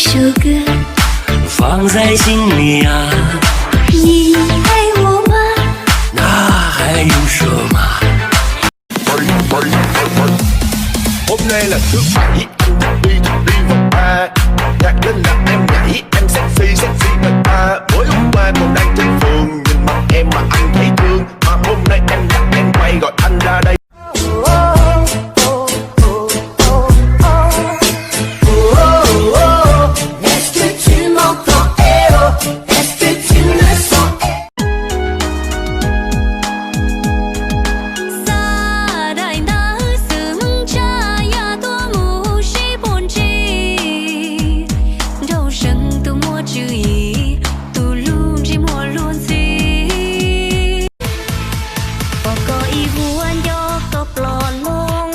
首歌。放在心里啊，你爱我吗？那还用说吗？ Hôm nay là thứ bảy, anh dắt đi, dắt đi vào bar. Nhạc lên là em nhảy, em sexy, sexy bài ba. Mới hôm qua còn đang trên phone, nhìn mặt em mà anh thấy thương. Mà hôm nay em dắt em quay, gọi anh ra đây. Xav daim ntawv xwm tsa ya tuaj mus sib puag ntsis, nraug seev tus muaj tswv yim, tus lug ntsej muag luag ntxhi. Pom koj ib vuag nco koj plom loo,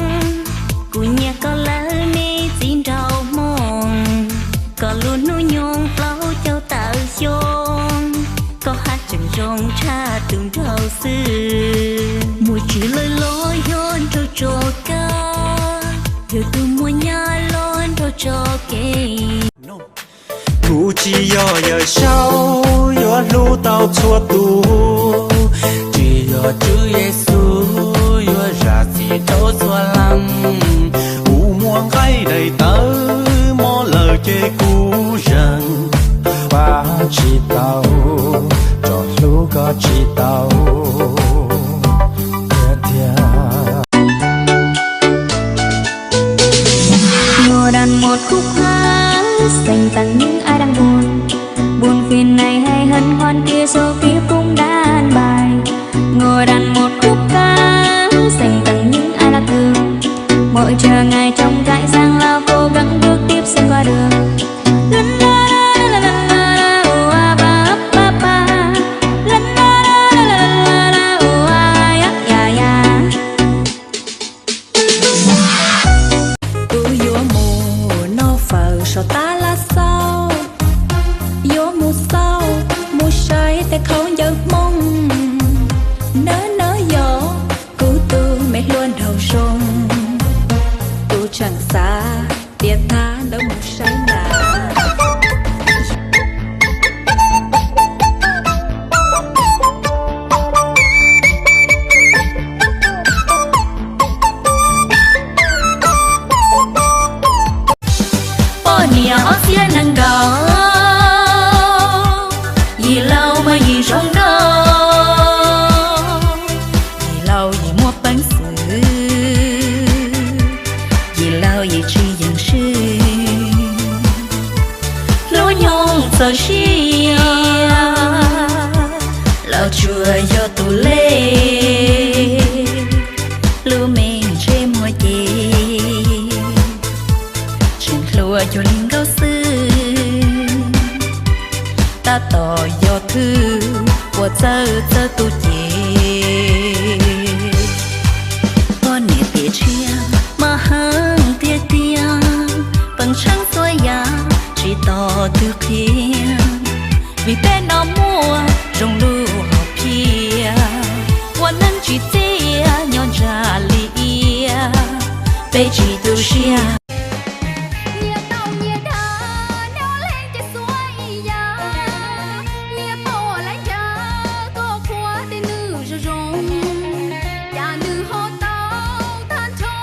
kuv nyiam koj lawm me txiv nraug Hmoob. Koj lub hnub nyoog plaub caug tawm xyoo, koj haj tseem zoo tshaj tus nraug xwb. Muaj tswv lawm los yog nraug tso kab, yog tus muaj nyab los nraug tso kev. Kuv tsis yog Yawm Saub yuav hlub tau txhua tus, tsis yog Tswv Yexus yuav zam txim rau txhua leej. Kuv muaj nqaij daim tawv mob lawm ces kuv zeem, pab tsis tau, tsom hlub koj tsis tau tiag tiag. Ngồi đàn một khúc hát dành tặng những ai đang buồn. Buồn phiền này hãy hân hoan chia sâu khi phung đàn bài. Ngồi đàn một khúc hát dành tặng những ai lạc đường. Mọi trở ngại trong dải sang lao, cố gắng bước tiếp xem qua đường. Kuv yuav mus noj fawm saum tab laj xauj, yuav mus xauj mus saib tej khaub ncaws Hmoob. Nawb nawb yog kuv tus me hluas nraug zoo, kuv tseem xav tias tag ntawd mus saib ntag. Poj niam ob txhiab nees nkaum, yim laus mas yim zoo nkauj, yim laus yim muaj peev xwm, yim laus yim tsis yeem swb. Hlub nyoog txaus siab los tsuas yog tus lej, lub me ntsej muag ces tseem hluas cuag li nkauj xwb. Tab tom yog thwj uas txawj txawj tu ces poj niam tiam tshiab mas heev tiag tiag, peem tsheej txhua yam tsis tos twg qhia. Vim peb no muaj zoo lub hom phiaj, ua neej tsis txiaj nyob ntsaj li iab, peb tsis tu siab. Nyias tau nyias dag, neb ua leej ces xuav ib yam. Nyias tau ua leej cas, tuaj qhuas tej nws zoo zoo, cas nws ho tau tag nrho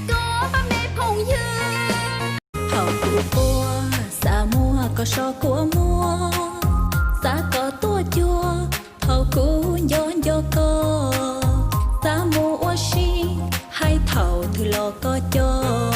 rau pab me phooj ywg. Thaum kuv quaj xav muab koj so kua muag, xav kom tuaj cuag thaum kuv nco nco koj, xav mus ua si hais thaum twg los koj coj.